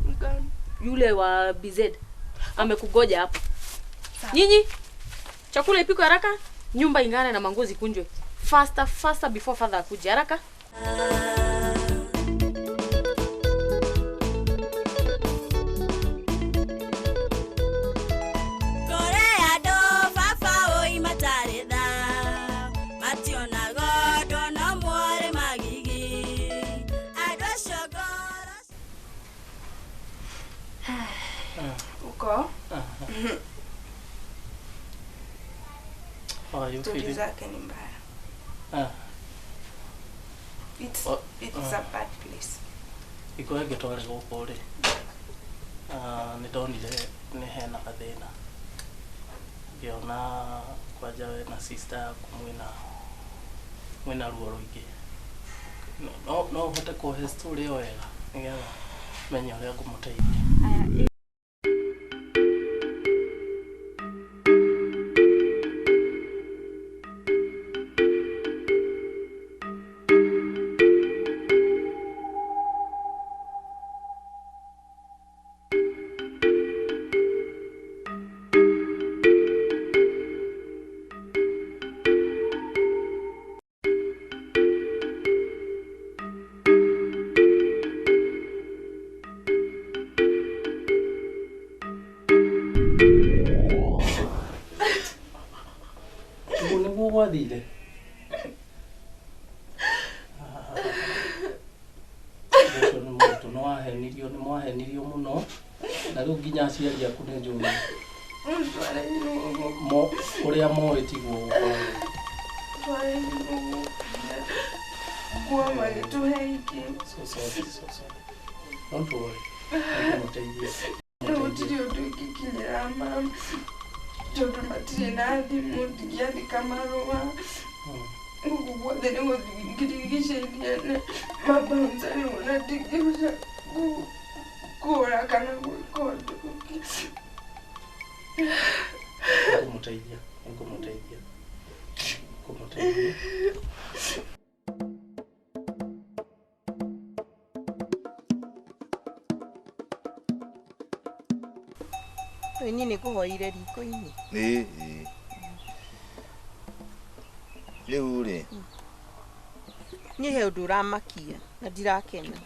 Mgani? Yule wa BZ amekugoja hapo. Nyinyi chakula ipikwe haraka, nyumba ingane na manguo zikunjwe. Faster faster before father akuje haraka. Kũrĩ andũ baba oi matarĩ tha mationaga ũndũ no morĩ magigi andũ acio ngoro. Uko? How are you Stori feeling? zake ni mbaya. Ah, It's, Oh, it's ah. a bad place. Hingo ĩngĩ twarĩ gũkũ rĩ, ah, nĩ ndonire nĩ hena gathĩna ngĩona kwanja we na sister yaku mwĩna ruo rũingĩ. No ũhote kũhe story ĩyo wega nĩgetha menye ũrĩa ngũmũteithia. Aya. Ũguo nĩguo gwathire? Ũcio nĩ mũritũ, nĩ wahenirio, nĩ mwahenirio mũno na rĩu nginya aciari aku nĩ njũĩ ũrĩa moĩ tiguo gũkoragwo. Kuwa magĩtũhe ingĩ. So sorry, so sorry. Don't worry. Nĩngũmũteithia. Na gũtirĩ ũndũ ingĩkinyĩra mama tondũ matirĩ na thimũ ndingĩandĩka marũa gũkũ guothe nĩ gũthingirigicĩirie na mabouncer rĩu ona ndingĩhota kũra kana gwĩka ũndũ ũngĩ. Nĩngũmũteithia, nĩngũmũteithia. Nĩngũmũteithia. Rĩu niĩ nĩ ngũhoire riko-inĩ. Ĩĩ, ĩĩ. Rĩu rĩ, Niĩ he ũndũ ũramakia na ndirakena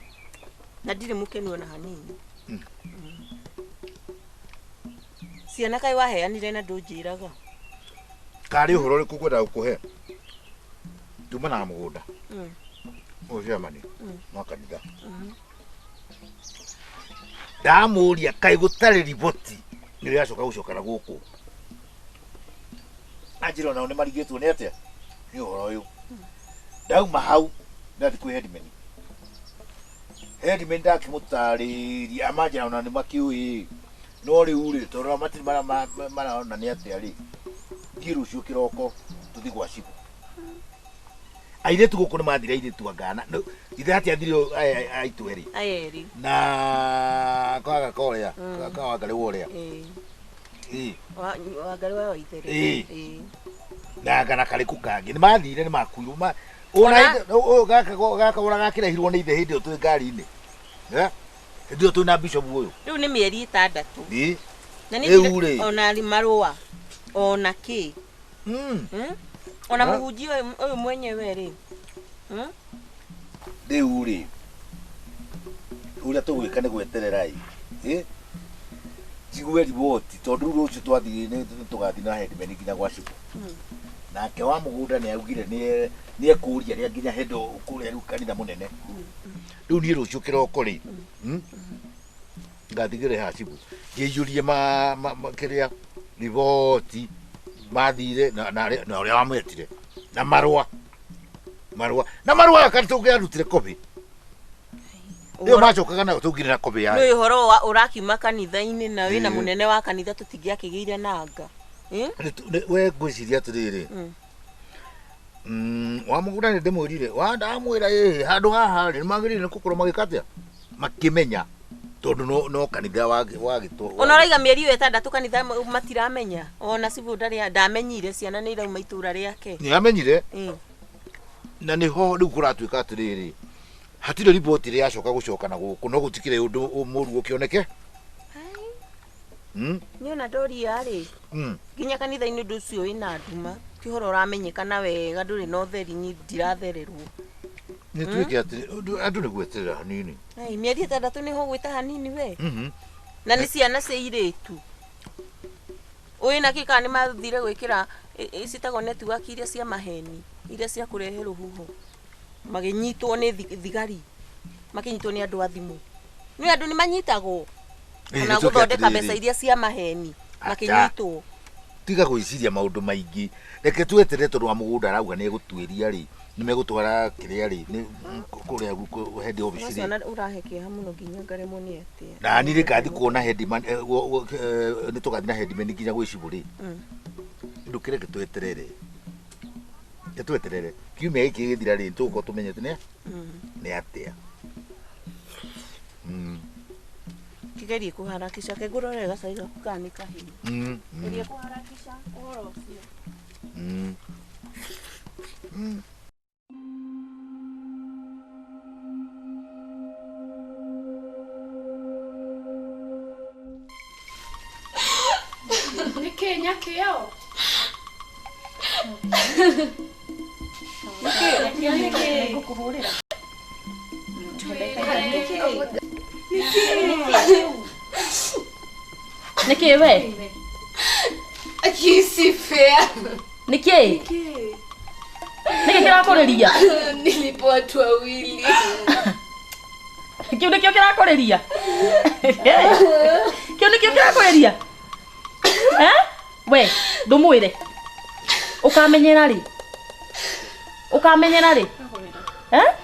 na ndirĩ mũkenu ona hanini. Ciana kaĩ waheanire na ndũnjĩraga. Karĩ ũhoro ũrĩkũ ngwendaga gũkũhe? Tumanaga mũgũnda. Ũyũ chairman wa kanitha. Ndamũria kaĩ gũtarĩ riboti nĩ yacoka gũcoka na gũkũ. Anjĩra onao nĩ marigĩtwo nĩ atĩa? Nĩ ũhoro ũyũ. Ndauma hau ndathiĩ kwĩ headman. Headman ndakĩmũtarĩria amanjĩra ona nĩ makĩũĩ. No rĩu rĩ tondũ matirĩ marona nĩ atĩa rĩ, thiĩ rũciũ kĩroko tũthiĩ gwa cibũ. Airĩtu gũkũ nĩ mathire airĩtu angana. Ithe hatiathire aitũ erĩ. Aya erĩ. Na kaga korĩa, ka Wangarĩ wa ũrĩa. Ĩĩ. Wangarĩ wa Waitherero. Ĩĩ. Na kana karĩkũ kangĩ. Nĩ mathire nĩ makuirwo. Ona gaka ũrĩa gakĩrehirwo nĩ ithe hĩndĩ ĩyo twĩ ngari-inĩ. Eh? Ndio twina bishop uyu. Riu ni mieri itandatu. Ii. Na ni ona marua ona ki. Ona muhunjia uyu mwenyewe ri. Riu ri. Uria tugwika ni gweterera i. Eh? Njigue riboti tondu riu rucio twathie ni tugathie na headman nginya gwa cibũ. Nake wa mugunda ni augire ni ekuria ria nginya hedo kuria riu kanitha munene. Riu nie rucio kiroko ri. Ngathigire ha cibũ. Ngĩiyũrie ma kiria riboti mathire na uria wamwetire na marua. Marua. Na marua kana tũngĩarutire kobi. Ndio macokaga na tũngire na kobi yayo. Nĩ ũhoro wa ũrakiuma kanitha-inĩ na wĩna mũnene wa kanitha tũtingĩakĩgĩire nanga. We ngwĩciria atĩrĩrĩ. Wa mũgũnda nĩ ndĩmwĩrire wa ndamwĩra ĩ handũ haha rĩ nĩmagĩrĩire nĩ gũkorwo magĩka atĩa makĩmenya tondũ no kanitha wa gĩtwo. Ona ũraiga mĩeri ĩyo ĩtandatũ kanitha matiramenya ona cibũ ndarĩ ndamenyire ciana nĩ irauma itũra rĩake. Nĩ amenyire na nĩho rĩu kũratuĩka atĩrĩrĩ hatirĩ riboti ĩrĩa yacoka gũcoka na gũkũ no gũtikĩrĩ ũndũ mũru ũkĩoneke. Niĩ ona ndoria rĩ nginya kanitha-inĩ ũndũ ũcio wĩna nduma ti ũhoro ũramenyekana wega ndũrĩ na ũtheri niĩ ndirathererwo. Nĩ tuĩke atĩ andũ nĩ gweterera hanini. Ai mĩeri ĩtandatũ nĩho gwĩta hanini we. Na nĩ ciana cia airĩtu. Ũĩ na kĩ kana nĩ mathire gwĩkĩra citagwo network iria cia maheni iria cia kũrehe rũhuho magĩnyitwo nĩ thigari makĩnyitwo nĩ andũ a thimũ. Nĩ andũ nĩ manyitagwo ona gũthondeka mbeca iria cia maheni makĩnyitwo. Tiga gwĩciria maũndũ maingĩ reke tweterere tondũ wa mũgũnda arauga nĩ egũtuĩria rĩ nĩ megũtwara kĩrĩa rĩ nĩ kũrĩa head office rĩ. Ũcio ũrahe kĩeha mũno nginya ngaremwo nĩ atĩa. Na niĩ rĩ ngathi kuona headman nĩ tũgathiĩ na headman nginya gwĩ cibũ rĩ. Ndũkĩreke tweterere. Tweterere kiumia gĩkĩ gĩthira rĩ tũgũkorwo tũmenyete nĩ atĩa. Kigerie kũharakisha ke ngũrore gacai gaku kana nĩ kahiũ. Geria kũharakisha ũhoro ũcio. Nĩ kĩ Nyakĩo? Nĩ kĩ ngũkũhũrĩra? Nĩ kĩ we? Aki si fair. Nĩ kĩ? Nĩ kĩ kĩrakũrĩria? Nilipo watu wawili. Kĩu nĩkĩo kĩrakũrĩria? Kĩu nĩkĩo kĩrakũrĩria? Eh? We, ndũmwĩre. Ũkamenyera rĩ? Ũkamenyera rĩ? Eh?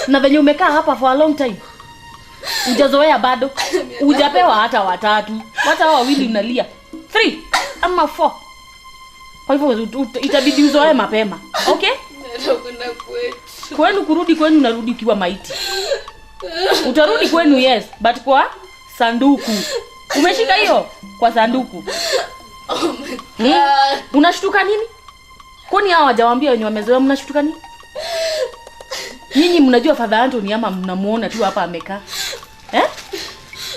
Na venye umekaa hapa for a long time. Hujazoea bado. Hujapewa hata watatu. Hata wawili unalia. 3 ama 4. Kwa hivyo itabidi uzoee mapema. Okay? Nataka kwetu. Kwenu kurudi kwenu unarudi ukiwa maiti. Utarudi kwenu yes, but kwa sanduku. Umeshika hiyo? Kwa sanduku. Oh my God. Unashtuka nini? Kwani hawa hawajawaambia wenye wamezoea mnashtuka nini? Nyinyi mnajua Father Anthony ama mnamuona tu hapa amekaa? Eh?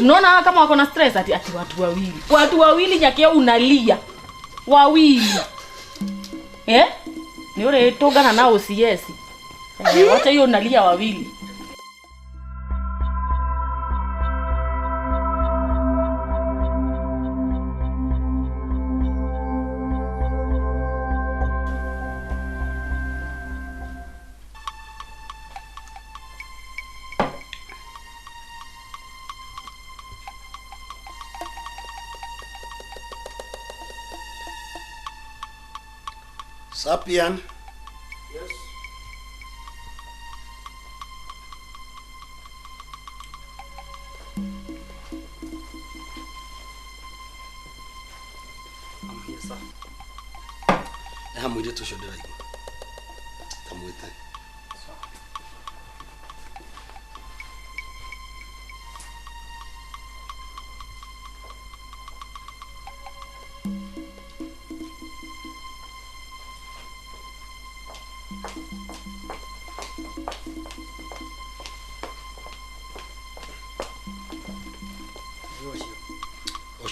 Mnaona hawa kama wako na stress ati watu wawili. Watu wawili Nyakĩo unalia. Wawili. Eh? Ni ule togana nao CS. Wacha hiyo unalia wawili. Sapian. Yes. I'm here, sir. Ha mwĩrĩtu ũcio ndĩraigua. Ta mwĩte.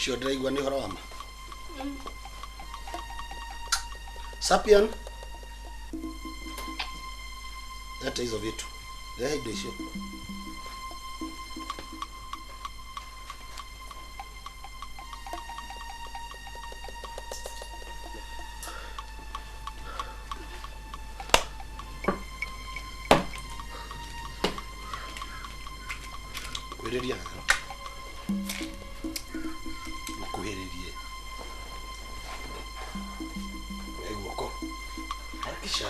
Ũcio ndĩraigua nĩ ũhoro wa ma. Sapian, leta hizo vitu. Rehe indo icio. Kwĩrĩria mũkuhĩrĩrie we guoko harakisha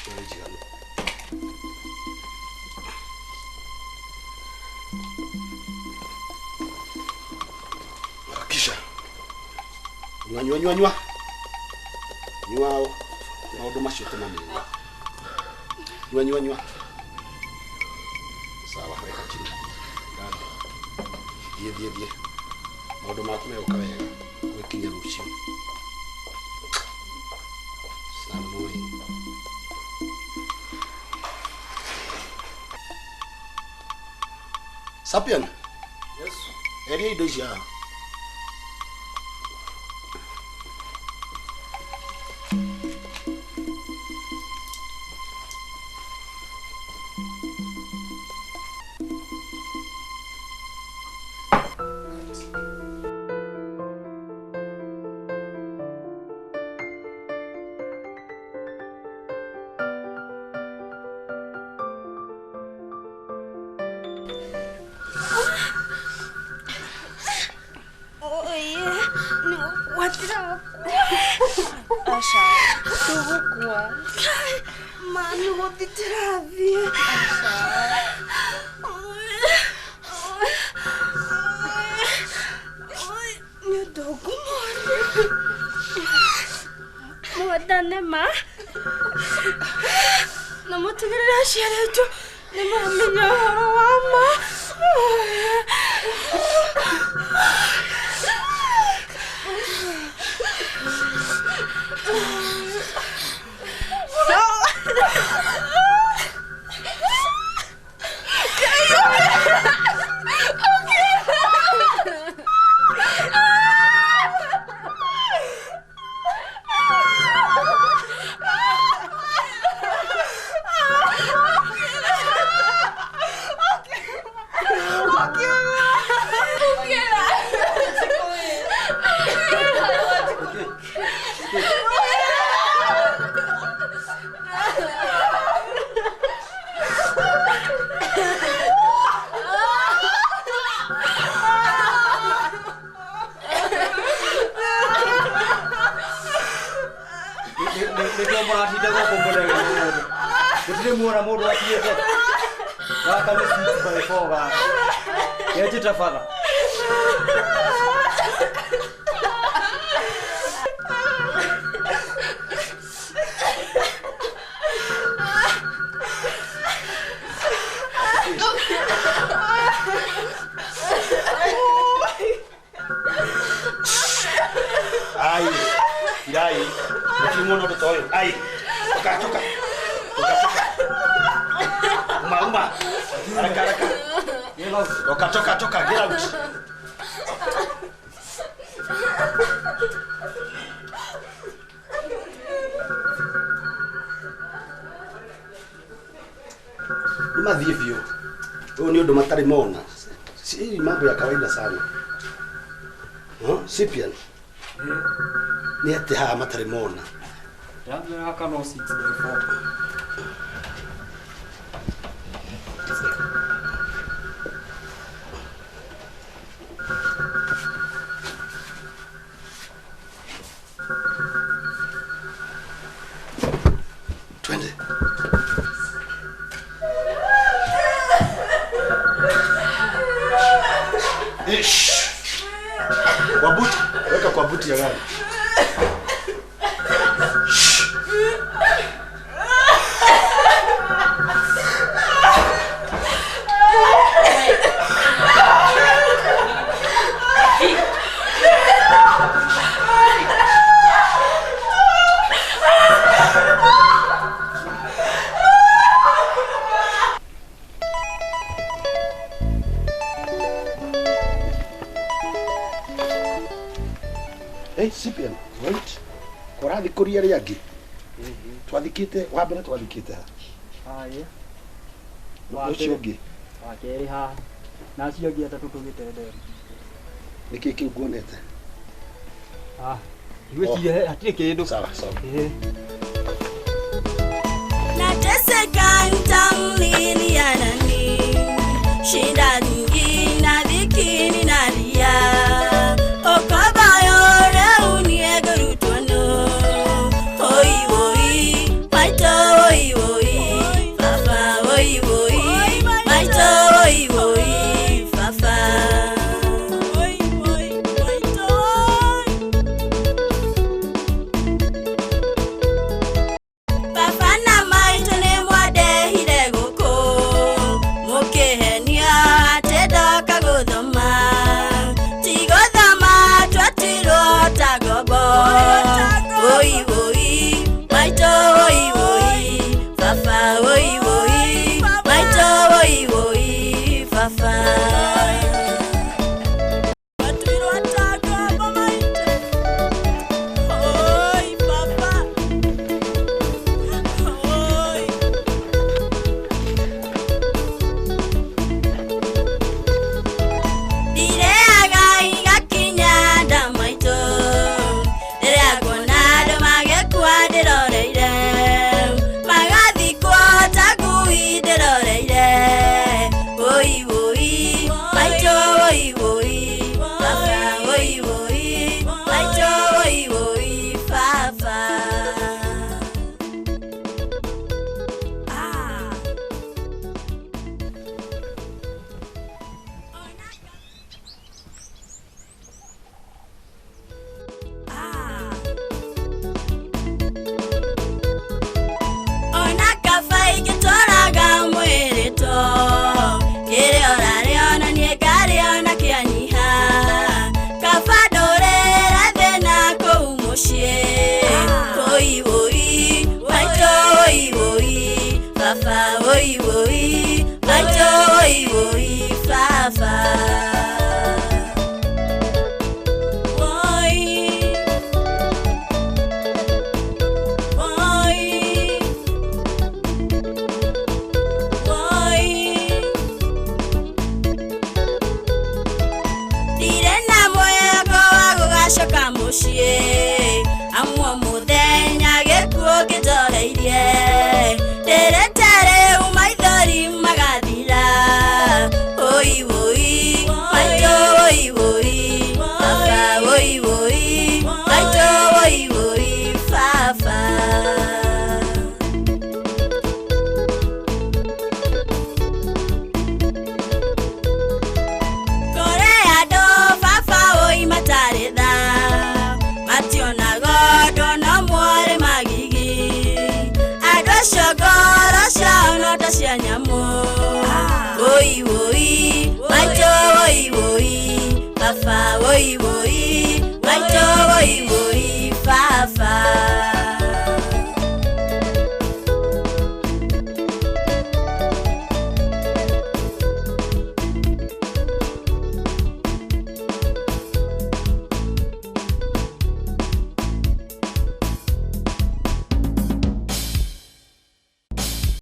nĩ njiganu. Harakisha. Nyua nyua nyua nyua. Nyua maũndũ macio tũmamenya. Nyua nyua nyua. Sawa, weka chini. Thiĩ thiĩ thiĩ. Maũndũ maku megũka wega gwĩkinya rũciũ. It's annoying. Sapian. Yes. Eria indo ici haha. Aca, tũgũkua. Ma, nĩ gũthiĩ ndĩrathiĩ. Aca. Nĩ ũndũ ngũmona. Mwendane ma. Na mũtigĩrĩre aciari aitũ nĩ mamenya ũhoro wa ma. Nĩkĩo mũratinda gũkũ mũnene mũndũ. Gũtirĩ muona mũndũ akinyĩte. Gaka nĩ 6 by 4 gaka. Kenjĩta batha. Ai, irai, mũtirĩ muona ũndũ ta ũyũ. Ai, toka toka. Toka toka. Uma uma. Haraka haraka. Get out. Toka toka toka, get out. Nĩ mathiĩ biũ. Ũyũ nĩ ũndũ matarĩ mona. Si mambo ya kawaida sana. Huh? Cyprian. Nĩ atĩ haha matarĩ mona. Ndĩramwĩra gaka no 6 by 4. Twende. Ish. Kwa buti, weka kwa buti ya gari. Hey, Cyprian, wait. Kũrathikũria arĩa angĩ. Twathikĩte wa mbere twathikĩte ha. Haya. Ũcio ũngĩ. Wa kerĩ haha. Na acio angĩ atatũ tũgĩtendera. Nĩkĩ kĩu nguonete? Ah. Ngwĩciria hatirĩ kĩndũ. Sawa, sawa. Nateseka nitamlilia nani? Shida nyingi na dhiki ninalia. Okabayo reu niegurutwano. Oi oi, maito oi oi, fafa oi oi, maito oi oi, fafa. Oi oi, maito oi. Baba na maitũ nĩ mwandehire gũkũ mũkĩhenia atĩ ndoka gũthoma ti gũthoma twatuirwo ta ngombo oi oi maitũ oi oi baba oi oi maitũ oi oi baba twatuirwo ta ngombo maitũ oi baba. Ndireaga igakinya nda maitũ rĩrĩa nguona andũ magĩkua ndĩroreire magathikwo ta ngui ndĩroreire oi oi maitũ oi oi baba oi oi maitũ oi oi baba. Ah. Ona kaba ingĩtwaraga mwĩrĩ to kĩrĩa ũrarĩona niĩ ngarĩona kĩanyiha kaba ndũrĩre thĩna kũu mũciĩ oi oi maitũ oi oi baba oi oi maitũ oi oi baba. Oi. Oi. Oi. Ndirĩ na mwĩhoko wa gũgacoka mũciĩ amu o mũthenya gĩkuũ kĩnjoheirie ndĩrĩte rĩu maithori magathira oi oi maitũ oi oi baba oi oi maitũ oi oi baba. Kũrĩ andũ baba oi matarĩ tha mationaga ũndũ no morĩ magigi andũ acio ngoro ciao no ta cia nyamũ oi oi maitũ oi oi baba oi oi maitũ oi oi.